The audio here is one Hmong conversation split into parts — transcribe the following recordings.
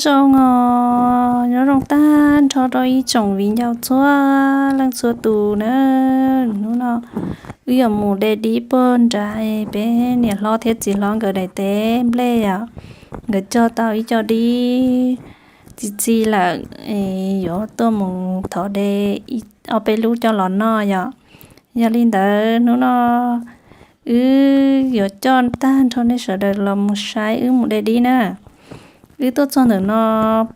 Zoo os, nyob zoo tag nrho rau ib tsoom viv ncaus txhua leej txhua tus na. Hnub no wb yuav mus de dib puag nrad, peb niam hlob thiab txiv hlob nkawd daim teb nplej yom, nkawd cog tau ib co dib txi txi lawm, yuav tuaj mus thov de ob peb lub coj los noj yom. Yog li ntawd hnub no wb yuav coj tag nrho nej sawv daws los mus saib wb mus de dib na. Wb tuaj txog ntawm no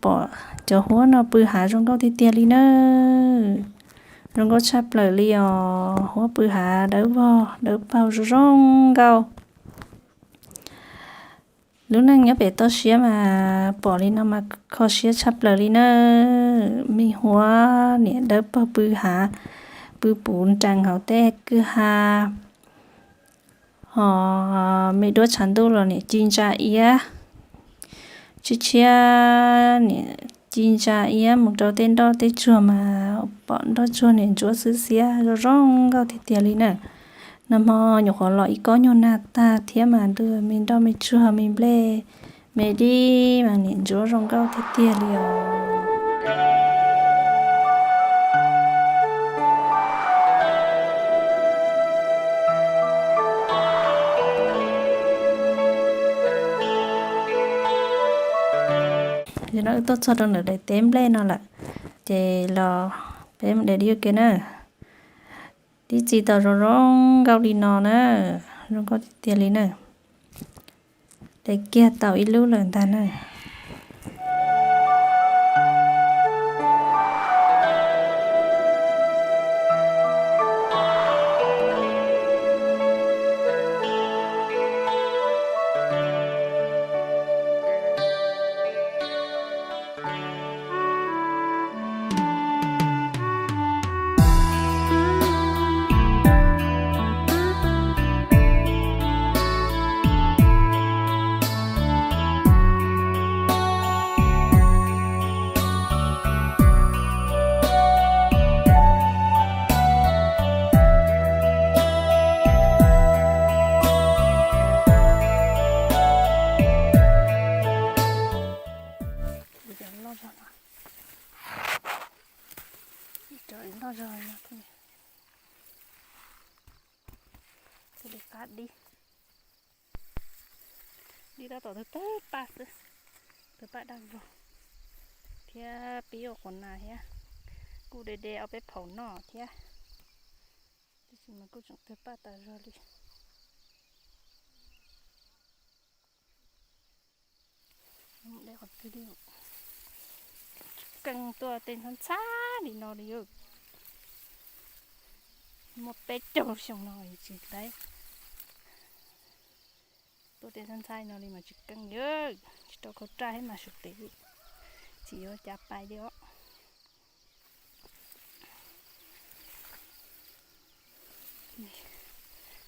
pom cov huab no pw hav zoo nkauj tiag tiag li na. Zoo nkauj tshaj plaws li os, huab pw hav dawb vog dawb paug zoo zoo nkauj. Lub neej nyob pem toj siab mas pom li no mas kho siab tshaj plaws li na. Me huab niam dawb paug pw hav, pw puv nrees hauv tej kwj ha, ho me duab tshav ntuj los niam ci ntsa iab, tshiab tshiab niam ci ntsa iab mus rau tej nroj tej tsuag mas pom nroj tsuag niam ntsuab xwb xiab zoo zoo nkauj tiag tiag li na. Nag hmo nyuam qhuav los ib kob nyuag nag tag thiab mas ntuj, me nroj me tsuag me nplej me dib mas niam ntsuab zoo nkauj tiag tiag li os. Yog no wb tuaj txog rau ntawm daim teb nplej no lawm, ces los peb mus de dib ua ke na. Dib txi tau zoo zoo nkauj li no na, zoo nkauj tiag tiag li na. De kiag tau ib lub lawm ntag na. Ib co loj zog no thiaj li qab dib. Dib tab tom tawg tawg paj xwb, tawg paj daj vog thiab pib ua qhuav nas thiab, kuj de de ob peb phaum noj thiab, tab sis mas kuj tseem tawg paj tas zog li. De qhov twg li, keej tuaj tej ntxhab ntxhab li no li, muaj peb caug xyoo no tsis laib. Tuaj tej ntxhab ntxhab li no li mas tsis keej li, tsis tau khau raj thiab mas sum tes li, tsis yuav cas pais li os.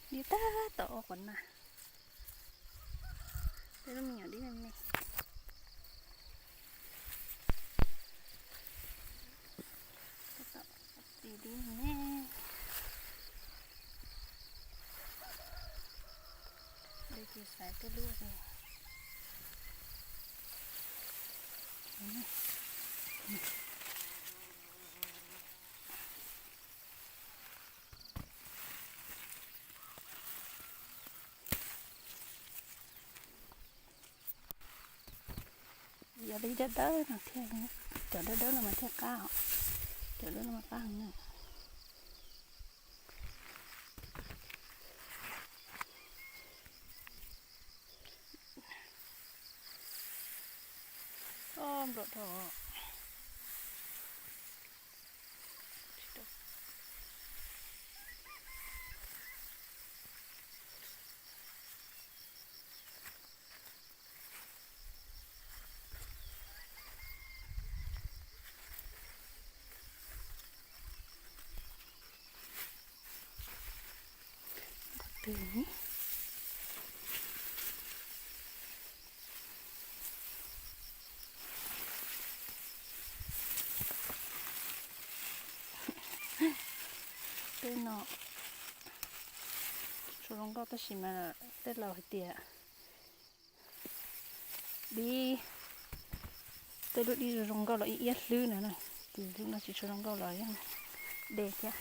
Dib tab tom ua qhuav nas, tej lub me nyuam dib me me. Tab tom txi dib me me. De ces xaiv tej lub. Yog li dawb dawb no thiaj, cov dawb dawb no mas thiaj qab os, cov dawb no mas qab heev na. Nplaum dhau. Tej no tsuas zoo nkauj tab sis mas tej laus hais tias dib Tej lub dib zoo zoo nkauj los ib iab hlwb na, ces lub no tsis tshua zoo nkauj los yeej de thiab.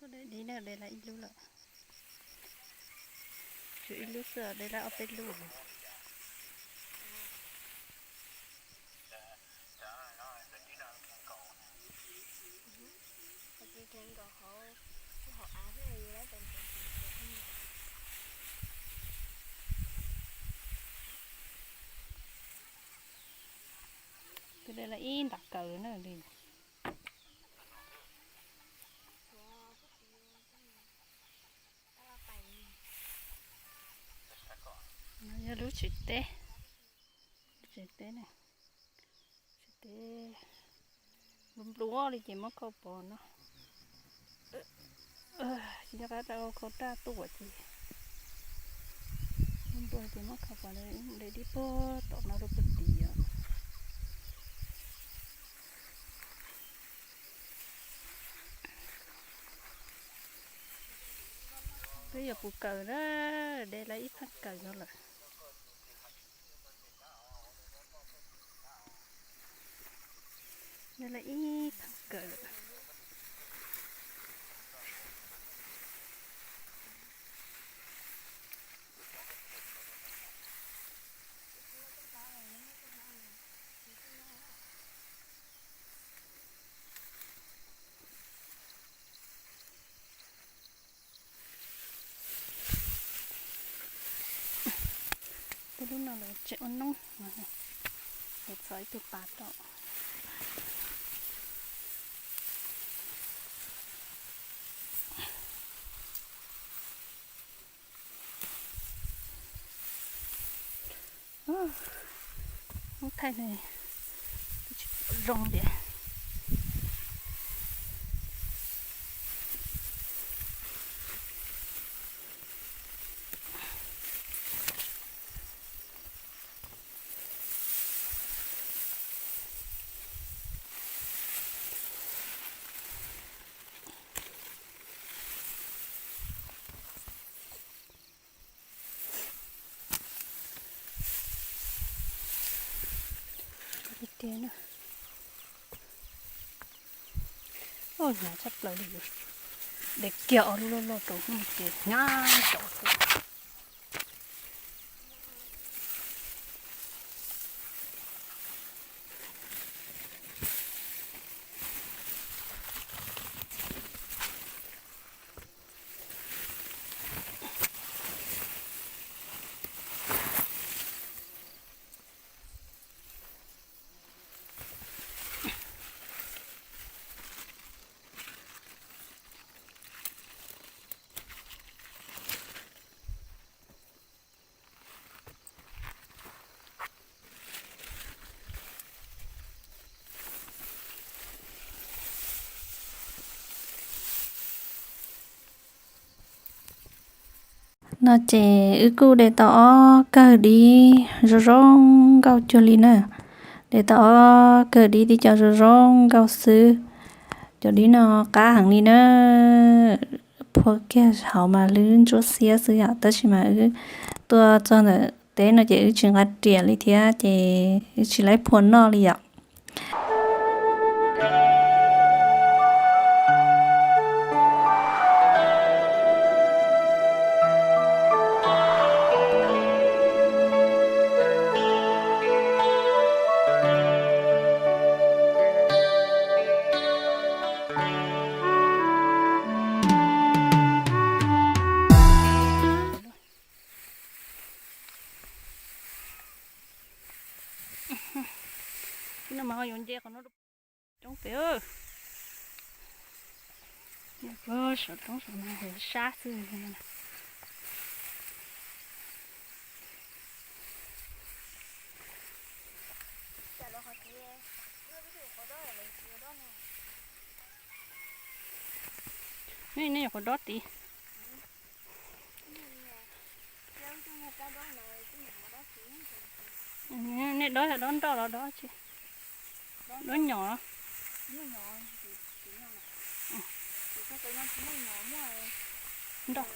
Tuaj de dib na, de lawm ib lub lawm. Tshuav ib lub xwb, de lawm ob peb lub. Twb de lawm ib ntas kaws na li. No yog lub tsev teb, lub tsev teb ne, tsev teb nplua nplua li ces muab khau pov no. Tsis nco qab tau khau raj tuaj ces nplua nplua ces muab khau pov, de dib puag tom no rau puag tid os. Peb yog puv kaws na, de lawm ib txheej kaws no lawm. De lawm ib txheej kaws lawm. Tej lub no lawv tseem ua noob, lawv txhom ib tug pas rau. Lub thaij ne, twb tsis pom zoo tiag. Tiag tiag na. Hnyav tshaj plaws li. De kiag ob lub loj loj rau hnub ces hnyav tshaj plaws. No ces wb kuj de tau ob kawg dib zoo zoo nkauj cuag li na. De tau ob kawg dib tib co zoo zoo nkauj xwb. Cov dib no qab heev li na. Phua kiag hauv mas lwb ntsuab xiab xwb yom, tab sis mas wb tuaj txog ntawm teb no ces wb tsis nqa riam li thiab ces wb tsis laib phua noj li yom. Ib no mas ho yuav nce qhov no rau coob pem. Saum roob saum no sab xwb. Nej nyuam qhuav dob tid. Nej dob yog dob nroj los dob tsi? Dob nyom. Nroj.